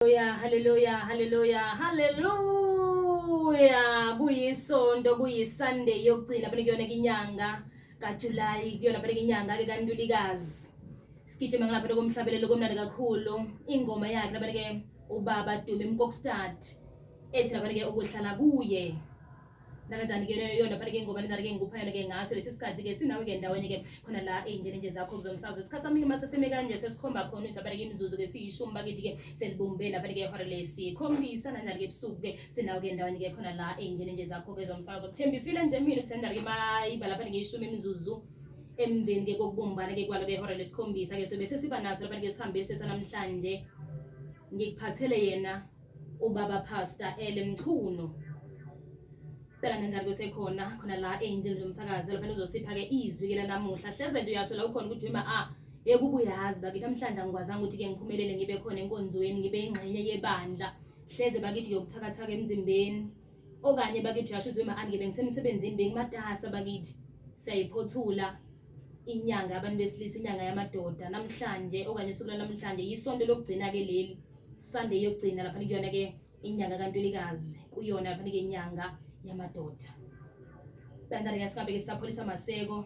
Haleluya, haleluya, haleluya, haleluya. Kuyisonto, kuyiSunday yokugcina phela kuyona inyanga kaJuly, kuyona phela inyanga ke kaNtulikazi. Sigijima ngalapha komhlabelelo komnandi kakhulu. Ingoma yakhe lapha ke ubaba Dumi Mkokstad ethi lapha ke ukuhlala kuye. Nakanjani ke yona phela ke ngoba nenzani ke ngikupha yona ke ngaso lesi sikhathi ke sinawe ke ndawonye ke khona la ey'ndleleni nje zakho zomsakazo. Isikhathi sami ke mase sime kanje sesikhomba khona ukuthi phela ke imizuzu ke siyishumi bakithi ke selibumbe lapha ke ihora lesikhombisa nanjani ke ebusuku ke sinawe ke ndawonye ke khona la ey'ndleleni nje zakho ke zomsakazo. Kuthembisile nje mina ukuthi nanjani ke mayiba lapha ke ishumi imizuzu emveni ke kokubumbana ke kwalo ke ihora lesikhombisa ke sobe sesiba naso lapha ke sihambe sesanamhlanje ngikuphathele yena ubaba Pastor Ele Mchunu Phela nanjalo kusekhona khona la ey'ndlini zomsakazo lapha uzosipha-ke izwi ke lanamuhla hleze nje uyasola ukhona ukuthi wema a yeke ubuyazi bakithi namhlanje angikwazanga ukuthi-ke ngiphumelele ngibe khona enkonzweni ngibe ingxenye yebandla hleze bakithi uyokuthakathaka emzimbeni okanye bakithi uyasho ukuthi wema ani-ke bengisemsebenzini bengimatasa bakithi siyayiphothula inyanga yabantu besilisa inyanga yamadoda namhlanje okanye usuku lwanamhlanje yisonto lokugcina-ke leli Sunday yokugcina lapha kuyona ke inyanga kaNtulikazi kuyona lapha ke inyanga yamadoda. Kanjalo ke singabe ke sisapholisa maseko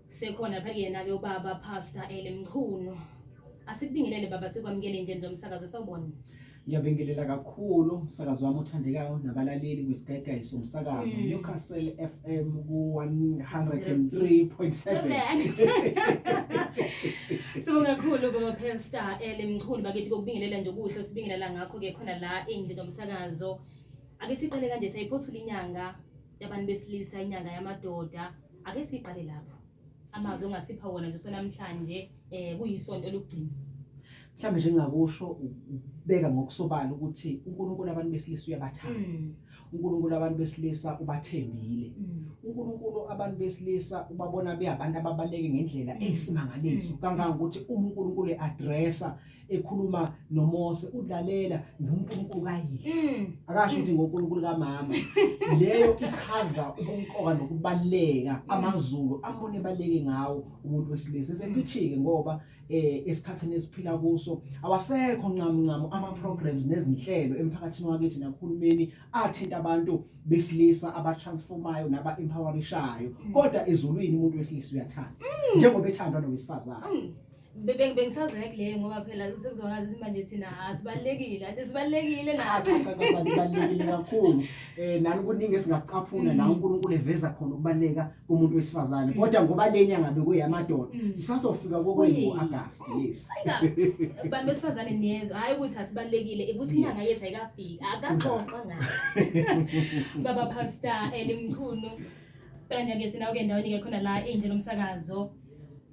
sekhona lapha kuyena ke ubaba Pastor Ele Mchunu. Asikubingelele baba sikwamukele nje nje umsakazo sawubona. Ngiyabingelela kakhulu umsakazo wami othandekayo nabalaleli kwisigayigayi somsakazo Newcastle FM ku 103.7. Sibonga kakhulu baba Pastor Ele Mchunu bakithi kokubingelela nje okuhle sibingelela ngakho ke khona la endlini yomsakazo. Ake siqale kanje sayiphothula inyanga yabantu besilisa inyanga yamadoda. Ake siqale lapho. Amazwi ongasipha wona nje sonamhlanje kuyisonto lokugcina. Mhlawumbe nje ngingakusho ukubeka ngokusobala ukuthi uNkulunkulu abantu besilisa uyabathanda. uNkulunkulu abantu besilisa ubathembile. uNkulunkulu abantu besilisa ubabona beyabantu ababaleke ngendlela eyisimangaliso kangangokuthi uma uNkulunkulu eaddressa ekhuluma noMose ulalela nguNkulunkulu kayise. Akasho ukuthi ngoNkulunkulu kamama. Leyo ichaza ubumqoka nokubaleka amaZulu ambone ebaleke ngawo umuntu wesilisa. Sephithike ngoba esikhathini esiphila kuso awasekho ncam ncam ama programs nezinhlelo emphakathini wakithi nakuhulumeni athinta abantu besilisa abatransformayo naba empowerishayo kodwa ezulwini umuntu wesilisa uyathanda njengoba ethandwa nowesifazane. Bengisazoya kuleyo ngoba phela sekuzwakazi manje thina asibalekile ade sibalekile Cha cha cha cha libalekile kakhulu nani kuningi esingakucaphuna la uNkulunkulu eveza khona ukubaleka komuntu wesifazane kodwa ngoba le nyanga bekuyamadoda sisasofika kokwengu August yes. Bantu besifazane niyezwa hayi ukuthi asibalekile ukuthi inyanga yethu ayikafiki akaxoxwa ngayo. Baba Pastor Eli Mchunu phela nje ke sinawo ke endaweni ke khona la endlini yomsakazo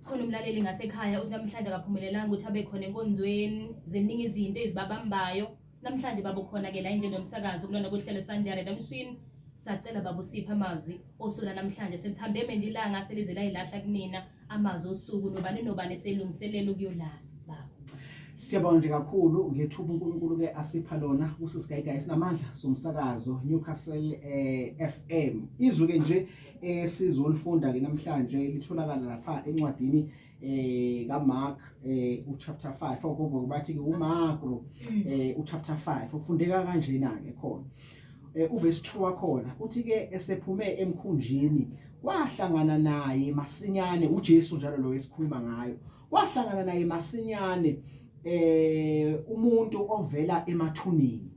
khona umlaleli ngasekhaya uthi namhlanje akaphumelelanga ukuthi abe khona enkonzweni ziningi izinto ezibabambayo namhlanje babo khona ke la endlini yomsakazo kulona kuhlelo Sunday Redemption sacela baba usiphe amazwi osuku namhlanje selithambe manje ilanga selize layilahla kunina amazwi osuku nobani nobani selungiselela ukuyolala baba. Siyabonga nje kakhulu ngethuba uNkulunkulu ke asipha lona kusisigayigayi sinamandla somsakazo Newcastle FM. Izwi ke nje esizolifunda ke namhlanje litholakala lapha encwadini kaMark uchapter 5 ogogo bathi ke uMark uchapter 5 ufundeka kanjena ke khona uverse 2 wakhona uthi ke esephume emkhunjini kwahlangana naye masinyane uJesu njalo lo esikhuluma ngayo kwahlangana naye masinyane umuntu ovela emathuneni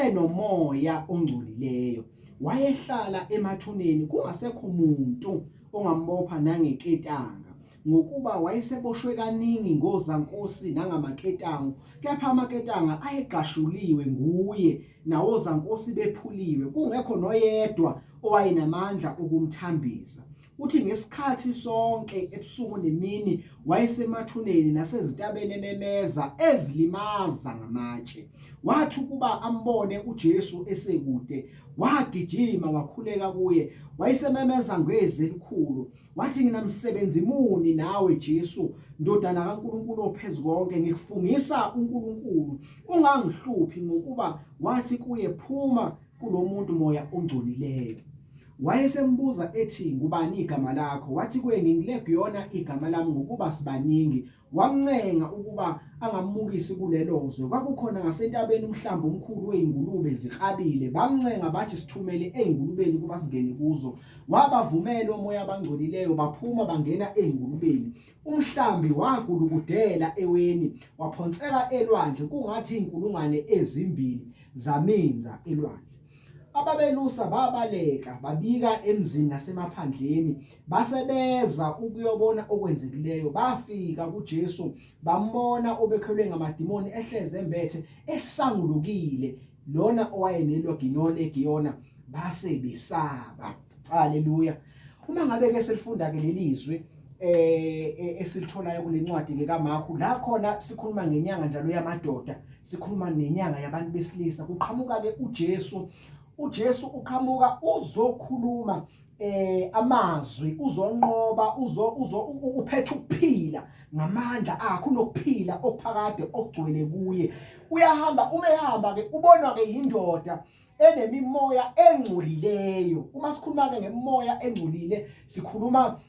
enomoya ongcolileyo wayehlala emathuneni kungasekho umuntu ongambopha nangeketanga ngokuba wayeseboshwe kaningi ngozankosi nangamaketango kepha amaketanga ayegqashuliwe nguye nawozankosi bephuliwe kungekho noyedwa owayenamandla ukumthambisa. Uthi ngesikhathi sonke ebusuku nemini wayesemathuneni nasezitabeni ememeza ezilimaza ngamatshe. Wathi ukuba ambone uJesu esekude wagijima wakhuleka kuye wayesememeza ngezwi elikhulu wathi nginamsebenzi muni nawe Jesu ndodana kaNkulunkulu ophezukonke ngikufungisa uNkulunkulu ungangihluphi ngokuba wathi kuye phuma kulomuntu moya ongcolileyo. Wayesembuza ethi ngubani igama lakho wathi kuye ngingulegiyona igama lami ngokuba sibaningi. Wamncenga ukuba angamukisi kulelo zwe. Kwakukhona ngasentabeni umhlambi omkhulu wezingulube ziklabile. Bamncenga bathi, Sithumele ezingulubeni ukuba singene kuzo. Wabavumela omoya abangcolileyo, baphuma bangena ezingulubeni. Umhlambi wagulukudela eweni, waphonseka elwandle, kungathi izinkulungwane ezimbili zaminza elwandle. Ababelusa babaleka babika emzini nasemaphandleni, base beza ukuyobona okwenzekileyo. Bafika kuJesu bambona obekhelwe ngamadimoni ehleze embethe esangulukile, lona owayeneloginole giyona, base besaba. Haleluya. Uma ngabe ke selifunda ke leli zwi esilitholayo kule ncwadi ke kaMarku, la khona sikhuluma ngenyanga njalo yamadoda, sikhuluma nenyanga yabantu besilisa, kuqhamuka ke uJesu. uJesu uqhamuka uzokhuluma amazwi, uzonqoba, uzo uzo uphethe ukuphila ngamandla akhe, unokuphila okuphakade okugcwele kuye. Uyahamba, uma ehamba ke ubonwa ke yindoda enemimoya engcolileyo. Uma sikhuluma ke ngemimoya engcolile, sikhuluma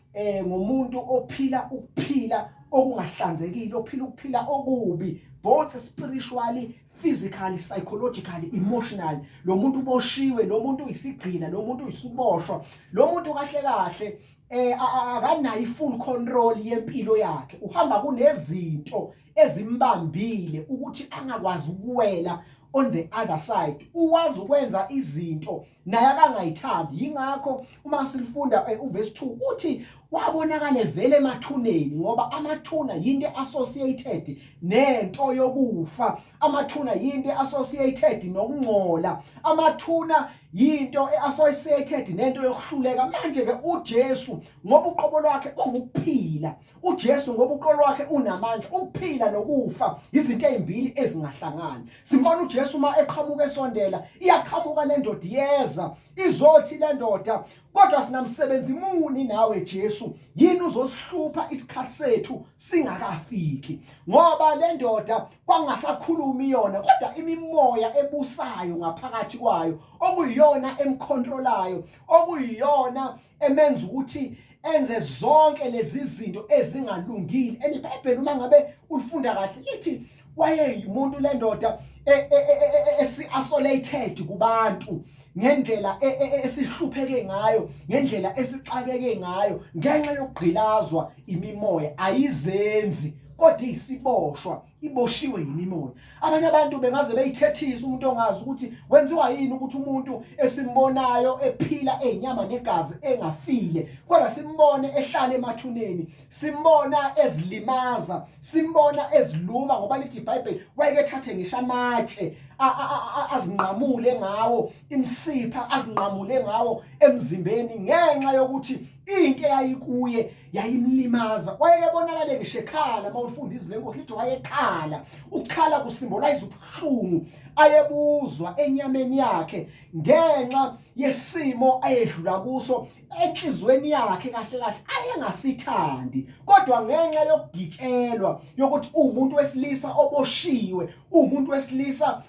ngomuntu ophila ukuphila okungahlanzekile, ophila ukuphila okubi, both spiritually, physically, psychologically, emotionally. Lo muntu uboshiwe, lo muntu uyisigqila, lo muntu uyisiboshwa, lo muntu kahle kahle akanayo i-full control yempilo yakhe. Uhamba kunezinto ezimbambile ukuthi angakwazi ukuwela on the other side. Uwazi ukwenza izinto naye akangayithandi. Yingakho uma silifunda uverse 2 uthi wabonakala vele emathuneni, ngoba amathuna yinto associated nento yokufa, amathuna yinto associated nokungcola, amathuna yinto associated nento yokuhluleka. Manje ke uJesu ngoba uqobo lwakhe ungukuphila, uJesu ngoba uqobo lwakhe unamandla, ukuphila nokufa izinto ezimbili ezingahlangani. Simbona uJesu uma eqhamuka esondela, iyaqhamuka le ndoda, iyeza izothi le ndoda, kodwa sinamsebenzi muni nawe Jesu? Yini uzosihlupha isikhathi sethu singakafiki? Ngoba le ndoda kwangasakhulumi yona, kodwa imimoya ebusayo ngaphakathi kwayo, okuyiyona emcontrolayo, okuyiyona emenza ukuthi enze zonke lezi zinto ezingalungile. And iBhayibheli uma ngabe ulifunda kahle lithi wayeyimuntu le ndoda esi-isolated kubantu ngendlela esihlupheke ngayo, ngendlela esixakeke ngayo, ngenxa yokugqilazwa imimoya. Ayizenzi, kodwa isiboshwa, iboshiwe yimimoya. Abanye abantu bengaze beyithethise umuntu ongazi ukuthi wenziwa yini ukuthi umuntu esimbonayo ephila eyinyama negazi engafile, kodwa simbone ehlala emathuneni, simbona ezilimaza, simbona eziluma, ngoba lithi iBhayibheli wayeke ethathe ngisho amatshe azinqamule ngawo imsipha, azinqamule ngawo emzimbeni, ngenxa yokuthi into eyayikuye yayimlimaza. Wayebonakale ngisho ekhala. Uma ufunda izwi lenkosi lithi wayekhala. Ukukhala kusymbolize ubuhlungu ayebuzwa enyameni yakhe ngenxa yesimo ayedlula kuso enhlizweni yakhe. Kahle kahle ayengasithandi, kodwa ngenxa yokugitshelwa yokuthi umuntu wesilisa oboshiwe, umuntu wesilisa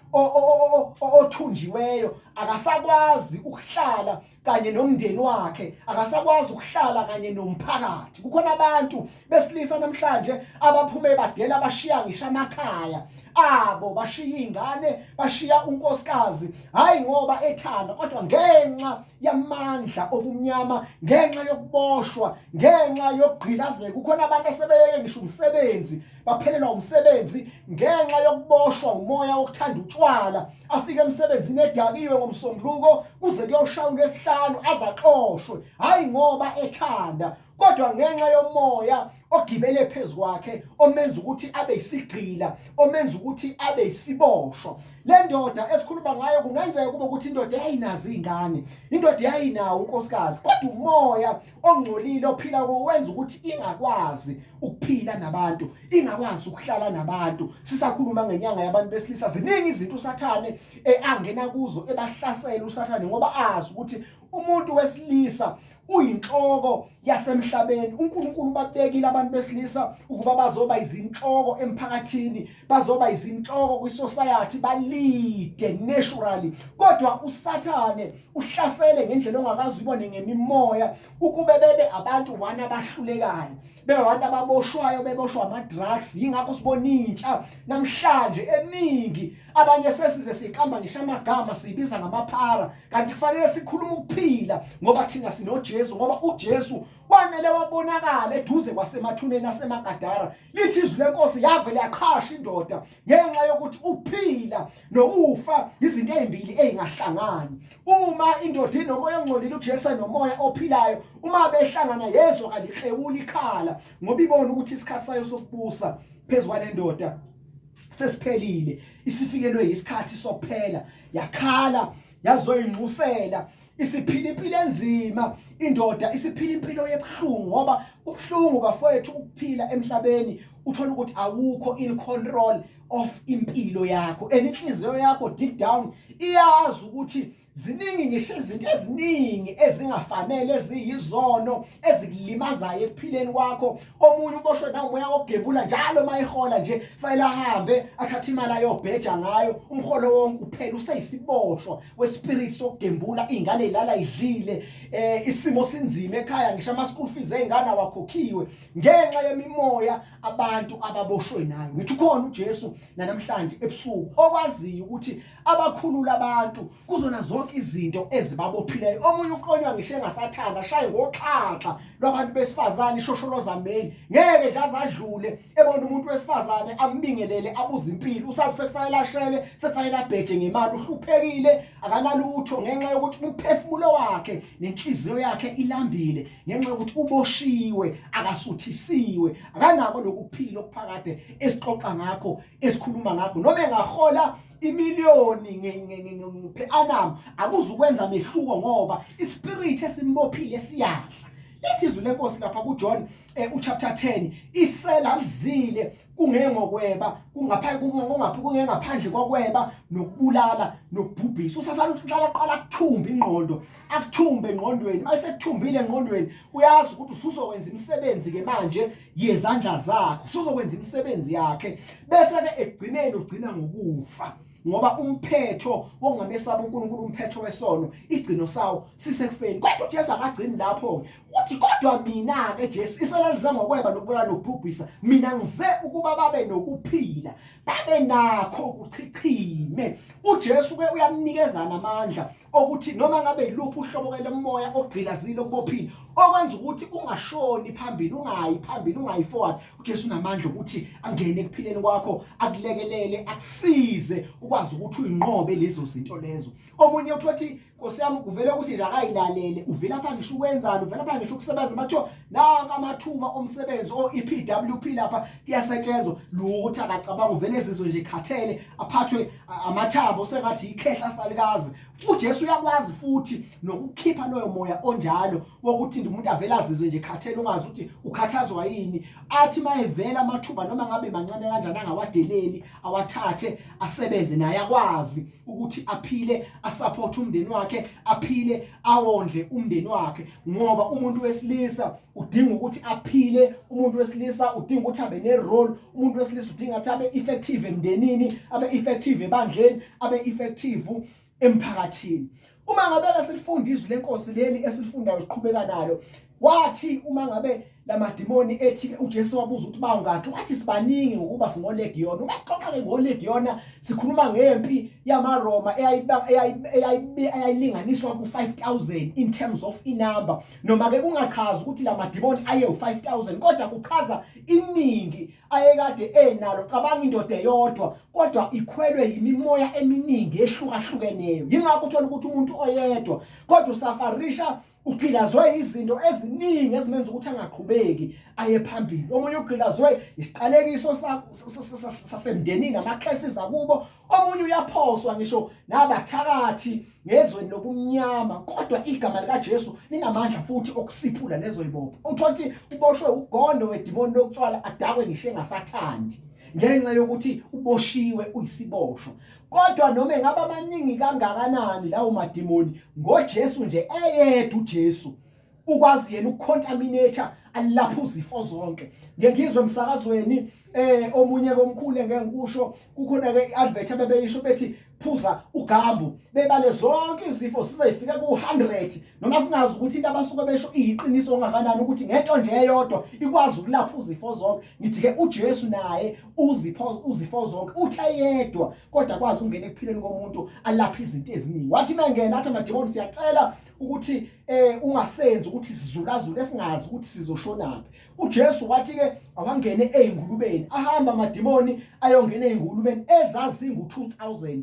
othunjiweyo, akasakwazi ukuhlala kanye nomndeni wakhe, akasakwazi ukuhlala kanye nomphakathi. Kukhona abantu besilisa namhlanje abaphume badela, bashiya ngisho amakhaya abo, bashiya izingane, bashiya unkosikazi, hayi ngoba ethanda, kodwa ngenxa yamandla obumnyama, ngenxa yokuboshwa, ngenxa yokugqilazeka. Kukhona abantu asebeyeke ngisho umsebenzi, baphelelwa umsebenzi ngenxa yokuboshwa umoya wokuthanda utshwala. Afike emsebenzini edakiwe ngomsombuluko kuze kuyoshaya ulwesihlanu, azaxoshwe, hayi ngoba ethanda, kodwa ngenxa yomoya ogibele phezu kwakhe omenza ukuthi abe yisigqila, omenza ukuthi abe yisiboshwa. Le ndoda esikhuluma ngayo kungenzeka kube ukuthi indoda yayinazo izingane, indoda yayinawo unkosikazi, kodwa umoya ongcolile ophila kuwo wenza ukuthi ingakwazi ukuphila nabantu, ingakwazi ukuhlala nabantu. Sisakhuluma ngenyanga yabantu besilisa, ziningi izinto uSathane angena kuzo ebahlasela uSathane, ngoba azi ukuthi umuntu wesilisa Uyinhloko yasemhlabeni. UNkulunkulu ubabekile abantu besilisa ukuba bazoba izinhloko emphakathini, bazoba izinhloko kwisociety, balide naturally. Kodwa uSathane uhlasele ngendlela ongakaze uyibone ngemimoya ukube bebe abantu one abahlulekayo, bengabantu ababoshwayo, beboshwa ama-drugs. Yingakho sibona intsha namhlanje eningi, abanye sesize siqamba ngisho amagama siyibiza ngamaphara, kanti kufanele sikhulume ukuphila ngoba thina sinoJesu, ngoba uJesu wanele wabonakala eduze kwasemathuneni aseMagadara. Lithi izwi lenkosi yavele yaqhasha indoda ngenxa yokuthi ukuphila nokufa izinto ezimbili ezingahlangani. Uma indoda inomoya ongcolile, uJesu enomoya ophilayo, uma behlangana yezwa kalihlewula ikhala, ngoba ibona ukuthi isikhathi sayo sokubusa phezu kwale ndoda sesiphelile, isifikelwe isikhathi sokuphela. Yakhala yazoyinxusela, isiphila impilo enzima indoda, isiphila impilo yebuhlungu, ngoba kubuhlungu bafowethu ukuphila emhlabeni uthola ukuthi awukho in control of impilo yakho, and inhliziyo yakho deep down iyazi ukuthi ziningi ngisho izinto eziningi ezingafanele eziyizono ezikulimazayo ekuphileni kwakho. Omunye uboshwe nawumoya wokugembula njalo uma ehola nje fanele ahambe athathe imali ayobheja ngayo, umholo wonke uphela, useyisiboshwa wespirit sokugembula. Iy'ngane y'lala idlile, isimo sinzima ekhaya, ngisho ama-school fees ey'ngane awakhokhiwe ngenxa yemimoya abantu ababoshwe nayo. Ngithi ukhona uJesu namhlanje ebusuku okwaziyo ukuthi abakhulula abantu kuzona zonke izinto ezibabophileyo. Omunye uqonywa ngisho engasathanda, ashaye ngoxhaxha lwabantu besifazane, ishosholoza meli, ngeke nje azadlule ebona umuntu wesifazane ambingelele abuze impilo. Usathi sekufanele ashele, sekufanele abheje ngemali, uhluphekile akanalutho ngenxa yokuthi umphefumulo wakhe nenhliziyo yakhe ilambile, ngenxa yokuthi uboshiwe, akasuthisiwe, akanako lokuphila okuphakade esixoxa ngakho, esikhuluma ngakho. Noma engahola imiliyoni per annum akuzukwenza mehluko, ngoba ispirit esimbophile siyadla. Lithi izwi lenkosi lapha kuJohn uchapter 10, isela lizile kungengokweba, kungengaphandle kokweba nokubulala nokubhubhisa. Usasana uhlala qala kuthumba ingqondo, akuthumbe engqondweni. Mayisekuthumbile engqondweni uyazi ukuthi usuzokwenza imisebenzi ke manje yezandla zakho, usuzokwenza imisebenzi yakhe, bese ke ekugcineni ugcina ngokufa, ngoba umphetho wokungamesaba uNkulunkulu, umphetho wesono, isigcino sawo sisekufeni. Kodwa uJesu akagcini lapho, uthi kodwa mina ke Jesu isela lize ngokweba nokubulala nokubhubhisa, mina ngize ukuba babe nokuphila, babe nakho kuchichime. uJesu ke uyamnikeza namandla okuthi noma ngabe yiluphi uhlobo ke lomoya ogqilazile okubophile okwenza ukuthi ungashoni phambili, ungayi phambili, ungayi forward, uJesu unamandla ukuthi angene ekuphileni kwakho, akulekelele, akusize ukwazi ukuthi uyinqobe lezo zinto lezo. Omunye uthi Nkosi yami kuvele ukuthi nje akayilalele, uvela pha ngisho ukwenzani, uvela pha ngisho ukusebenza, mathiwa nanka amathuba omsebenzi o EPWP lapha kuyasetshenzwa, lutho akacabanga, uvele ezizwe nje khathele, aphathwe amathambo sengathi ikhehla salikazi. uJesu uyakwazi futhi nokukhipha loyo moya onjalo wokuthi umuntu avele azizwe nje khathele, ungazi ukuthi ukhathazwa yini, athi mayevela amathuba noma ngabe mancane kanjani angawadeleli, awathathe asebenze naye, akwazi ukuthi aphile, asupport umndeni wakhe, aphile awondle umndeni wakhe, ngoba umuntu wesilisa udinga ukuthi aphile, umuntu wesilisa udinga ukuthi abe ne-role, umuntu wesilisa udinga ukuthi abe effective emndenini, abe effective ebandleni, abe effective emphakathini. Uma ngabe silifunda izwi lenkosi leli esilifundayo siqhubeka nalo, wathi uma ngabe lamadimoni ethi uJesu wabuza ukuthi bawungakhi, wathi sibaningi ngokuba singolegiyona. Uma sixoxa ke ngolegiyona sikhuluma ngempi yamaRoma eyayilinganiswa ku-5000 in terms of inumber, noma ke kungachazi ukuthi lamadimoni aye u-5000, kodwa kuchaza iningi ayekade enalo. Cabanga indoda eyodwa kodwa ikhwelwe yimimoya eminingi ehlukahlukeneyo. Yingakho uthola ukuthi umuntu oyedwa kodwa usafarisha, ugqilazwe izinto eziningi ezimenza ukuthi angaqhubeki aye phambili. Omunye ugqilazwe isiqalekiso sasemndenini, ama-curses akubo. Omunye uyaphoswa ngisho nabathakathi ngezweni lobumnyama, kodwa igama likaJesu linamandla futhi okusiphula lezo yibopho. Uthola ukuthi uboshwe ugondo wedimoni lokutshwala, adakwe ngisho engasathandi ngenxa yokuthi uboshiwe, uyisiboshwa. Kodwa noma engaba amaningi kangakanani lawo madimoni, ngoJesu nje eyedwa uJesu Ukwazi yena ukucontaminate alapha uzifo zonke. Ngeke ngizwe emsakazweni omunye komkhulu engeke ngikusho, kukhona ke iadvert abebeyisho bethi phuza ugambu, bebale zonke izifo sizayifika ku-100, noma singazi ukuthi into abasuke besho iyiqiniso kangakanani, ukuthi ngento nje eyodwa ikwazi ukulapha uzifo zonke. Ngithi ke uJesu naye uzifo zonke, uthe yedwa kodwa kwazi ukungena ekuphileni komuntu alapha izinto eziningi. Wathi mengena athi amademoni siyacela ukuthi ungasenzi ukuthi sizulazule singazi ukuthi sizoshonaphi. uJesu wathi ke awangene ezingulubeni, ahamba amadimoni ayongena ezingulubeni ezazingu 2000.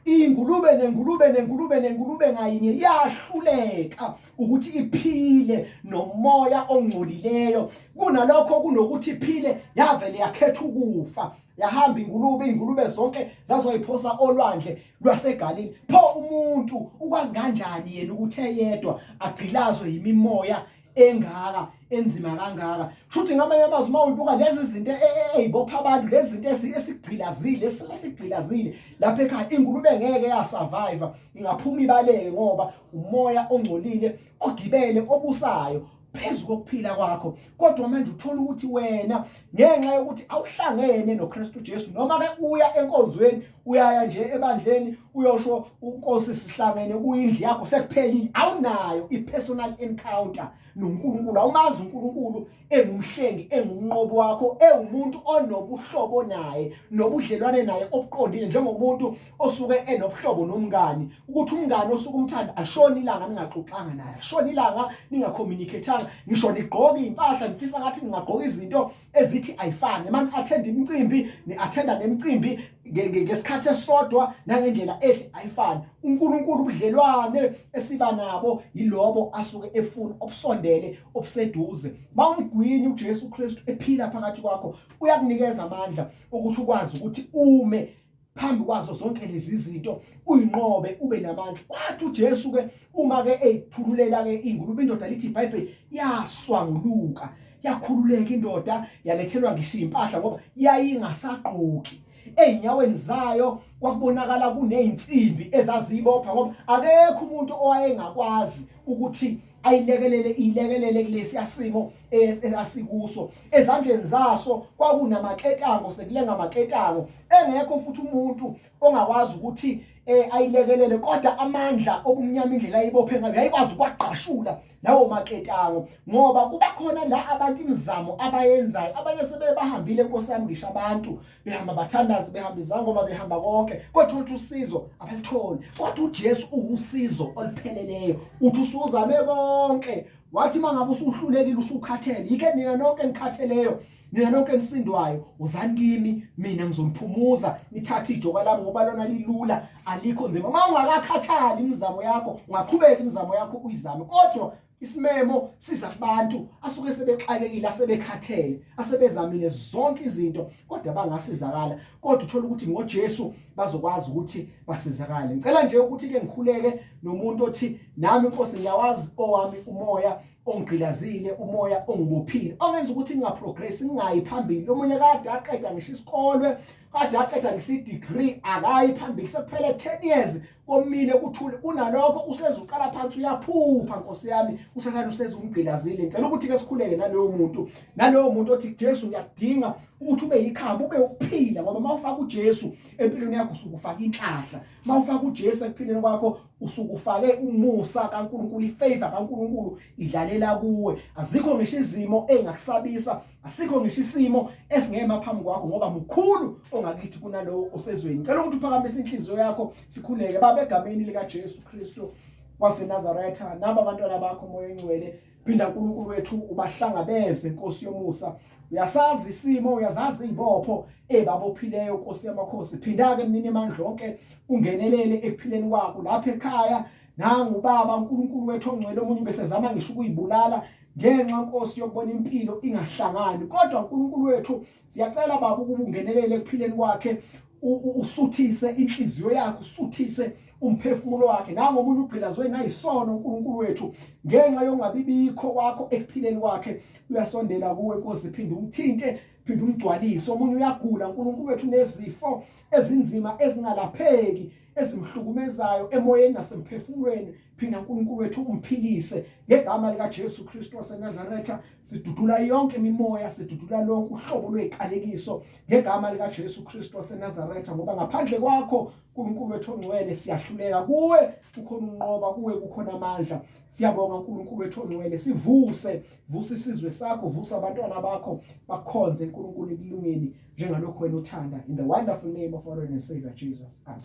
Ingulube nengulube nengulube nengulube ngayinye yahluleka ukuthi iphile nomoya ongcolileyo. Kunalokho kunokuthi iphile yavele yakhetha ukufa. Yahamba ingulube, ingulube zonke zazoyiphosa olwandle lwaseGalile. Pho umuntu ukwazi kanjani yena ukuthi eyedwa agqilazwe yimimoya engaka enzima kangaka? Shuthi ngamanye amazwi uma uyibuka lezi zinto ezibopha abantu, lezi zinto esigqilazile, esigqilazile lapha ekhaya, ingulube ngeke yasurvive, ingaphuma ibaleke ngoba umoya ongcolile ogibele obusayo phezu kokuphila kwakho. Kodwa manje uthola ukuthi wena ngenxa yokuthi awuhlangene noKristu Jesu, noma ke uya enkonzweni, uyaya nje ebandleni uyosho uNkosi sihlangene kuyindlu yakho, sekuphelile, awunayo ipersonal encounter noNkulunkulu, awumazi uNkulunkulu engumhlengi, engumnqobi wakho, ewumuntu onobuhlobo naye nobudlelwane naye obuqondile, njengomuntu osuke enobuhlobo nomngani, ukuthi umngani osuke umthanda ashona ilanga ningaxoxanga naye, ashona ilanga ningacommunicatanga, ngisho nigqoke impahla nifisa ngathi ningagqoka izinto ezithi ayifani, mani attend imicimbi ni-attenda nemicimbi ngesikhathi esisodwa nangendlela ethi ayifani. uNkulunkulu ubudlelwane esiba nabo yilobo asuke efuna obusondele obuseduze. Mawumgwinyi uJesu Kristu ephila phakathi kwakho, uyakunikeza amandla ukuthi ukwazi ukuthi ume phambi kwazo zonke lezi zinto, uyinqobe, ube namandla. Wathi uJesu ke uma ke eyithululela ke ingulube, indoda lithi iBhayibheli yaswanguluka, yakhululeka indoda, yalethelwa ngisho impahla ngoba yayingasagqoki. Ezinyaweni zayo kwakubonakala kunezinsimbi ezazibopha, ngoba akekho umuntu owayengakwazi ukuthi ayilekelele ilekelele kulesi simo esikuso. Ezandleni zaso kwakunamaketango, sekulenga amaketango, engekho futhi umuntu ongakwazi ukuthi ayilekelele, kodwa amandla obumnyama indlela ayibophe ngayo yayikwazi ukwagqashula lawo maketango, ngoba kuba khona la abantu imizamo abayenzayo, abanye sebebahambile Nkosi yami, ngisho abantu behamba bathandaze, behamba izangoma, behamba konke, kodwa uthi usizo abalitholi. Kodwa uJesu uwusizo olupheleleyo, uthi usuzame konke, wathi mangabe usuhlulekile usukhathele, yike nina nonke enikhatheleyo, nina nonke enisindwayo, uzani kimi, mina ngizoniphumuza, nithathe ijoka lami ngoba lona lilula, alikho nzima. Uma ungakakhathali imizamo yakho, ungaqhubeka imizamo yakho uyizame, kodwa isimemo siza kubantu asuke sebexakekile, asebekhathele, asebezamile zonke izinto kodwa bangasizakala. Kodwa uthola ukuthi ngoJesu bazokwazi ukuthi basizakale. Ngicela nje ukuthi ke ngikhuleke nomuntu othi nami Nkosi ngiyawazi owami umoya ongigqilazile, umoya ongibophile, ongenza ukuthi ngingaprogress, ngingayi phambili. Omunye kade aqeda ngisho isikole, kade aqeda ngisho i-degree, akayi phambili, sekuphele 10 years komile kuthule. Kunalokho usezoqala phansi, uyaphupha Nkosi yami, uSathane usezumgqilazile. Ngicela ukuthi ke sikhuleke naloyo muntu, naloyo muntu othi Jesu ngiyakudinga ukuthi ube yikhamba, ube ukuphila, ngoba mawufaka uJesu empilweni yakho usuke ufaka inhlanhla, mawufaka uJesu ekuphileni kwakho usuke ufake umusa kaNkulunkulu, ifavor kaNkulunkulu idlalela kuwe. Azikho ngisho izimo engakusabisa, asikho ngisho isimo esingema phambi kwakho, ngoba mkhulu ongakithi kunalowo osezweni. Ngicela ukuthi uphakamise inhliziyo yakho sikhuleke. Baba, egameni lika Jesu Kristu waseNazaretha, naba abantwana bakho Moya Engcwele, phinda uNkulunkulu wethu ubahlangabeze Nkosi yomusa. Uyasazi isimo, uyazazi izibopho ebabophileyo Nkosi yamakhosi. Phinda ke mnini amandla onke ungenelele ekuphileni kwakho lapha ekhaya. Nangu baba uNkulunkulu wethu ongcwele, omunye besezama ngisho ukuyibulala ngenxa Nkosi yokubona impilo ingahlangani, kodwa uNkulunkulu wethu siyacela baba ukuba ungenelele ekuphileni kwakhe, usuthise inhliziyo yakhe, usuthise umphefumulo wakhe. Nangu omunye ugqilazwe nayisono uNkulunkulu wethu ngenxa yokungabibikho kwakho ekuphileni kwakhe, uyasondela kuwe Nkosi, phinda umthinte, phinda umgcwalise. Omunye uyagula uNkulunkulu wethu, nezifo ezinzima ezingalapheki. ezimhlukumezayo emoyeni nasemphefumulweni. Phinda uNkulunkulu wethu umphilise ngegama likaJesu Kristu waseNazaretha. Sidudula yonke imimoya, sidudula lonke uhlobo lweziqalekiso ngegama likaJesu Kristu waseNazaretha, ngoba ngaphandle kwakho uNkulunkulu wethu ongcwele siyahluleka. Kuwe kukhona unqoba, kuwe kukhona amandla. Siyabonga uNkulunkulu wethu ongcwele, sivuse, vusa isizwe sakho, vusa abantwana bakho bakhonze uNkulunkulu ekulungeni njengalokhu wena uthanda. In the wonderful name of our Lord and Savior Jesus. Amen.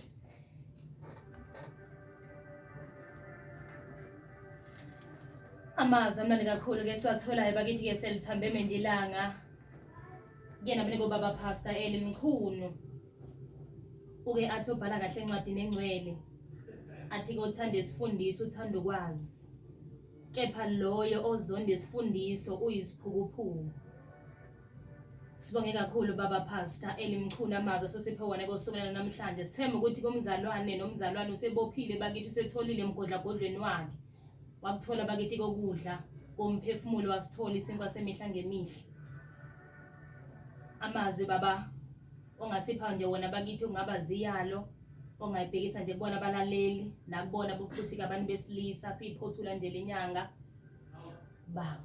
Amazwi amnandi kakhulu ke siwatholayo bakithi ke selithambe mendilanga. Kuyena mina kobaba Pastor Eli Mchunu. Uke athi ubhala kahle encwadini engcwele. Athi ke uthanda isifundiso uthanda ukwazi. Kepha loyo ozonda isifundiso uyisiphukuphuku. Sibonge kakhulu baba Pastor Eli Mchunu amazwi osiphe wona kosuku namhlanje. Sithemba ukuthi kumzalwane nomzalwane usebophile bakithi usetholile emgodlagodlweni wakhe. Wakuthola bakithi kokudla komphefumulo, wasithola isinkwa semihla ngemihla. Amazwi baba ongasipha nje wona bakithi ungaba ziyalo ongayibhekisa nje kubona abalaleli nakubona futhi abantu besilisa siyiphothula nje lenyanga baba.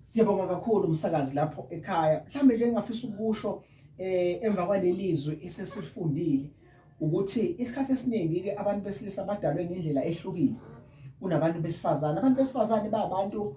Siyabonga kakhulu umsakazi lapho ekhaya. Mhlambe nje ngingafisa ukusho emva kwalelizwi esesilifundile ukuthi isikhathi esiningi ke abantu besilisa badalwe ngendlela ehlukile kunabantu besifazane. Abantu besifazane bayabantu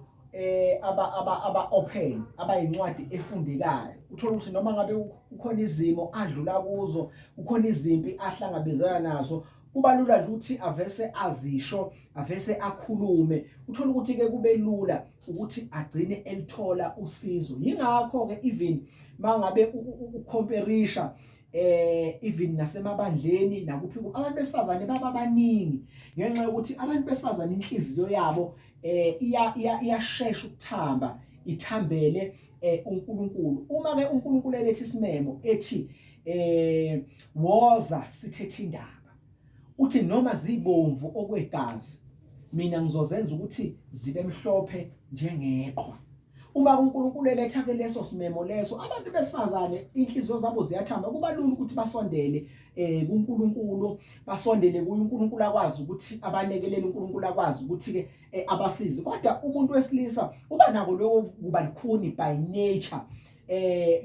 aba aba aba open, abayincwadi efundekayo. Uthola ukuthi noma ngabe kukhona izimo adlula kuzo, kukhona izimpi ahlangabezana nazo, kuba lula nje ukuthi avese azisho, avese akhulume. Uthola ukuthi ke kube lula ukuthi agcine elithola usizo. Yingakho ke even mangabe ucomparison even nasemabandleni nakuphi, abantu besifazane baba baningi ngenxa yokuthi abantu besifazane inhliziyo yabo iyashesha ukuthamba, ithambele uNkulunkulu. Uma ke uNkulunkulu elethe isimemo ethi woza sithethe indaba, uthi noma zibomvu okwegazi mina ngizozenza ukuthi zibe mhlophe njengeqhwa. Uma uNkulunkulu eletha ke leso simemo leso, abantu besifazane inhliziyo zabo ziyathamba, kuba lula ukuthi basondele kuNkulunkulu, basondele kuye, uNkulunkulu akwazi ukuthi abalekelele, uNkulunkulu akwazi ukuthi ke abasize. Kodwa umuntu wesilisa uba nako lokho kuba likhuni by nature,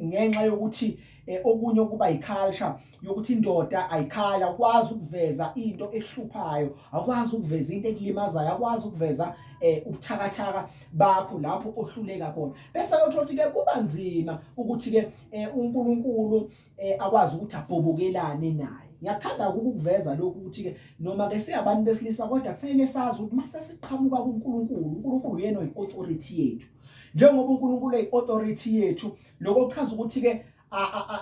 ngenxa yokuthi okunye okuba yiculture yokuthi indoda ayikhala, akwazi ukuveza into ehluphayo, akwazi ukuveza into ekulimazayo, akwazi ukuveza ubuthakathaka bakho lapho ohluleka khona. Bese uthola ukuthi ke kuba nzima ukuthi ke uNkulunkulu akwazi ukuthi abhobokelane naye. Ngiyakuthanda ukukuveza lokhu ukuthi ke noma ke singabantu besilisa, kodwa kufanele sazi ukuthi mase siqhamuka kuNkulunkulu, uNkulunkulu uyena oyi-authority yethu. Njengoba uNkulunkulu eyi-authority yethu, lokho kuchaza ukuthi ke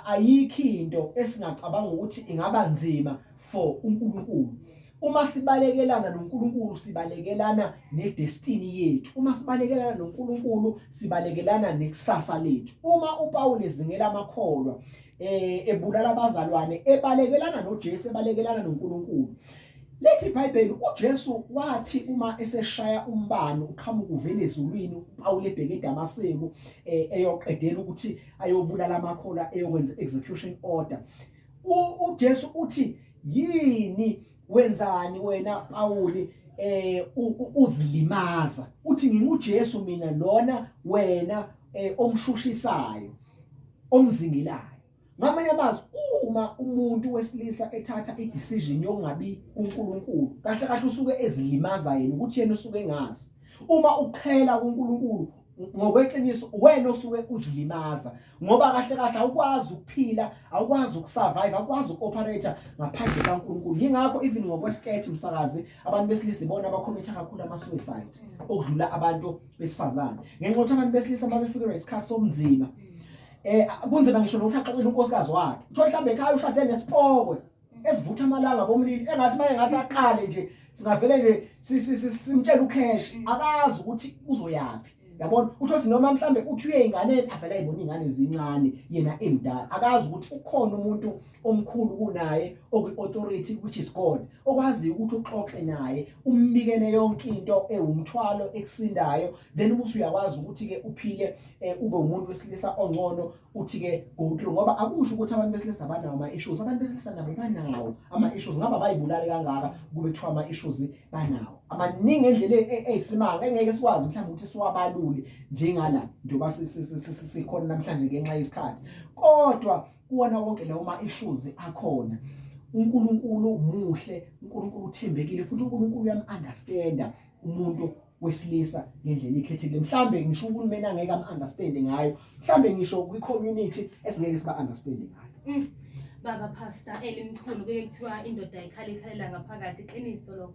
ayikho into esingacabanga ukuthi ingaba nzima for uNkulunkulu. Uma sibalekelana noNkulunkulu sibalekelana nedestiny yethu. Uma sibalekelana noNkulunkulu sibalekelana nekusasa lethu. Uma uPaul ezingela amakholwa ebulala abazalwane, ebalekelana noJesu, ebalekelana noNkulunkulu. Lethi iBhayibheli uJesu wathi uma eseshaya umbani uqhamuka uvele ezulwini, uPaul ebheke eDamaseku eyoqedela ukuthi ayobulala amakholwa, eyokwenza execution order. uJesu uthi yini wenzani wena Pauli uzilimaza? Uthi nginguJesu mina lona wena omshushisayo, omzingelayo. Ngamanye amazwi, uma umuntu wesilisa ethatha i-decision yokungabi kuNkulunkulu, kahle kahle usuke ezilimaza yena, ukuthi yena usuke engazi. Uma uqhela kuNkulunkulu ngokweqiniso, wena osuke uzilimaza, ngoba kahle kahle awukwazi ukuphila, awukwazi ukusurvive, awukwazi ukuoperate ngaphandle kaNkulunkulu. Yingakho even ngokwestat msakazi, abantu besilisa ibona abacommitha kakhulu ama-suicide okudlula abantu besifazane, ngenxa yokuthi abantu besilisa uma befikelwa isikhathi sobunzima, kunzima ngisho nokuthi axoxele unkosikazi wakhe. Uthola mhlawumbe ekhaya ushade nesipokwe esivutha amalanga bomlilo, engathi maye ngathi aqale nje singavele nje simtshele ucash, akazi ukuthi uzoyaphi. Yabona, uthola ukuthi noma mhlambe uthi uye ey'nganeni, avele ayibona iy'ngane zincane yena emdala, akazi ukuthi ukhona umuntu omkhulu kunaye okwi-authority, which is God, okwaziyo ukuthi uxoxe naye, umbikele yonke into ewumthwalo ekusindayo, then ubusu uyakwazi ukuthi-ke uphile ube umuntu wesilisa ongcono. uthi ke go through, ngoba akusho ukuthi abantu besilisa banawo ama issues. Abantu besilisa nabo banawo ama issues, ngaba bayibulali kangaka kube kuthiwa ama issues banawo amaningi endlela eyisimanga engeke sikwazi mhlawumbe ukuthi siwabalule njengala njengoba sikhona namhlanje ngenxa yesikhathi. Kodwa kuwona wonke lawo ma issues akhona, uNkulunkulu muhle, uNkulunkulu uthembekile, futhi uNkulunkulu uyam-understanda umuntu wesilisa ngendlela ikhethekile. Mhlambe ngisho uhulumeni angeke am-understande ngayo, mhlambe ngisho kwi-community esingeke siba-understande ngayo. Baba Pastor Eli Mchunu, kuye kuthiwa indoda ikhala ikhalela ngaphakathi, iqiniso lokho?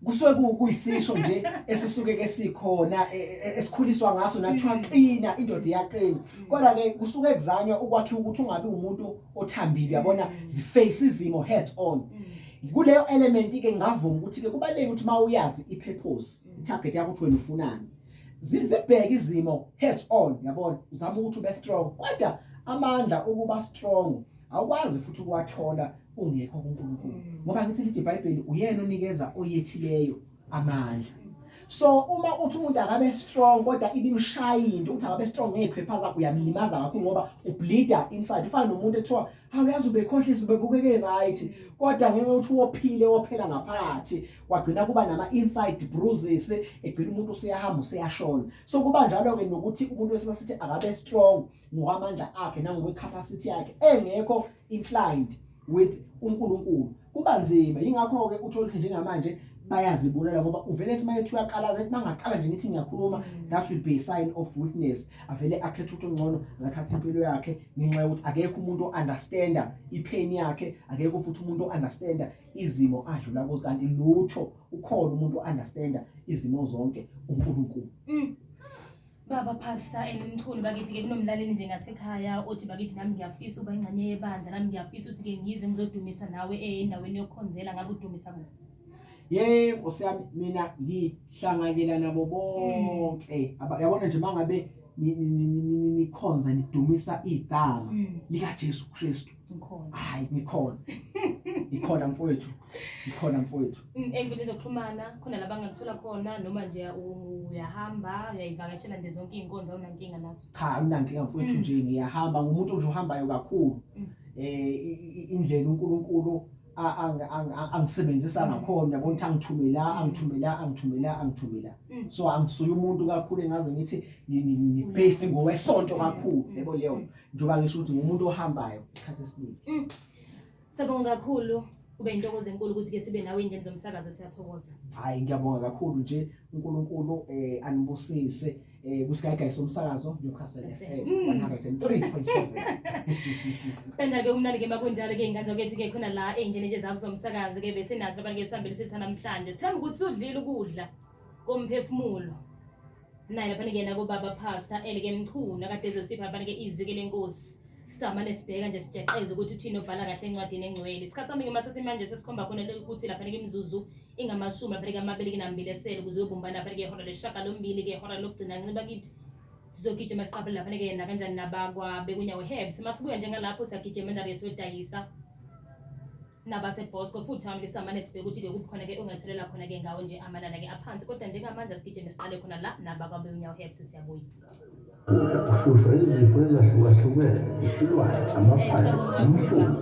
Kusuke kuyisisho nje esisuke ke sikhona esikhuliswa ngaso, nakuthiwa qina, indoda iyaqina. Kodwa ke kusuke kuzanywa ukwakhiwa ukuthi ungabi umuntu othambile, uyabona, ziface izimo head on. Kuleyo element ke ngavuma ukuthi ke kubalulekile ukuthi mawuyazi i-purpose, i-target yakho, ukuthi wena ufunani, zibheke izimo head on, uyabona, uzama ukuthi ube strong. Kodwa amandla ukuba strong awukwazi futhi ukuwathola ungekho kuNkulunkulu, ngoba ngithi lithi iBhayibheli uyena onikeza oyethileyo amandla. So uma uthi umuntu akabe strong kodwa ibimshaya into ukuthi akabe strong ngezikhwepha zakho, uyamlimaza kakhulu ngoba ubleeda inside. Ufana nomuntu ekuthiwa hawu yazi ubekhohlisa, ubebukeke right, kodwa ngenxa yokuthi wophile wophela ngaphakathi, kwagcina kuba nama inside bruises, egcina umuntu useyahamba useyashona. So kuba njalo ke nokuthi umuntu wesilisa sithi akabe strong ngokwamandla akhe nangokwe capacity yakhe engekho inclined with uNkulunkulu, kuba nzima. Yingakho ke uthola ukuthi njengamanje bayazibulala, ngoba uvele ethi mayethi uyaqala, ethi mangaqala nje ngithi ngiyakhuluma, that will be a sign of weakness. Avele akhethe ukuthi ongcono akathatha impilo yakhe, ngenxa yokuthi akekho umuntu o-understanda ipain yakhe, akekho futhi umuntu o-understanda izimo adlula kuzo. Kanti lutho, ukhona umuntu o-understanda izimo zonke, uNkulunkulu. Baba Pastor Eli Mchunu, bakithi-ke kunomlaleli nje ngasekhaya othi, bakithi nami ngiyafisa ukuba ingxenye yebandla, nami ngiyafisa ukuthi-ke ngize ngizodumisa nawe endaweni yokukhonzela. Ngabe udumisa kuphi? Yebo Nkosi yami, mina ngihlanganyela nabo bonke. Yabona nje mangabe nikhonza nidumisa igama lika Jesu Kristu, Ngikhona. Hayi, ngikhona, ngikhona mfowethu, ngikhona mfowethu. Ey'nkundleni zokuxhumana khona la bangakuthola khona, noma nje uyahamba uyayivakashela nje zonke iy'nkonzo, awunankinga nazo? Cha, akunankinga mfowethu. Nje ngiyahamba, ngumuntu nje ohambayo kakhulu. Indlela uNkulunkulu angisebenzisa ngakhona, yabona ukuthi angithumela, angithumela, angithumela, angithumela. So angisuye umuntu kakhulu engaze ngithi ngi-based ngowesonto kakhulu, yebo leyo, njengoba ngisho ukuthi ngumuntu ohambayo isikhathi esiningi. Siyabonga kakhulu, kube intokozo enkulu ukuthi-ke sibe nawe ey'ndleni zomsakazo, siyathokoza. Hayi, ngiyabonga kakhulu nje, uNkulunkulu anibusise kwisigayigayi somsakazo Newcastle FM 103.7. Kanjalo-ke umnandi-ke makunjalo-ke iy'ngane zakwethu-ke khona la ey'ndleni nje zakho zomsakazo-ke besenaso abantu-ke sihambele sitha namhlanje. Themba ukuthi udlile ukudla komphefumulo. Naye laphana-ke nakubaba Pastor Elike Mchunu akade ezosipha laphana-ke izwi-ke lenkosi. Sitamane sibheka nje sijeqeze ukuthi uthini obhala kahle encwadini engcwele. Isikhathi sami-ke masesimanje sesikhomba khona ukuthi laphana-ke imizuzu ingamashumi laphana-ke 22 esele ukuze uyobumbana laphana-ke ihora 8 ke ihora lokugcina nciba kithi. Sizogijima siqaphele laphana-ke nakanjani nabakwa bekunyawo Herbs. Masibuya njengalapho siyagijima endaweni siyodayisa nabase-Bosco Food Town ke, sitamane sibheke ukuthi-ke kuphi khona-ke ongatholela khona-ke ngawo nje amanani-ke aphansi. Kodwa njengamanje asigijime siqale khona la nabakwa-Bekunyawo Herbs, siyabuya. Uhlushwa izifo ezahlukahlukene, isilwane, amaphayisi, umhluzi.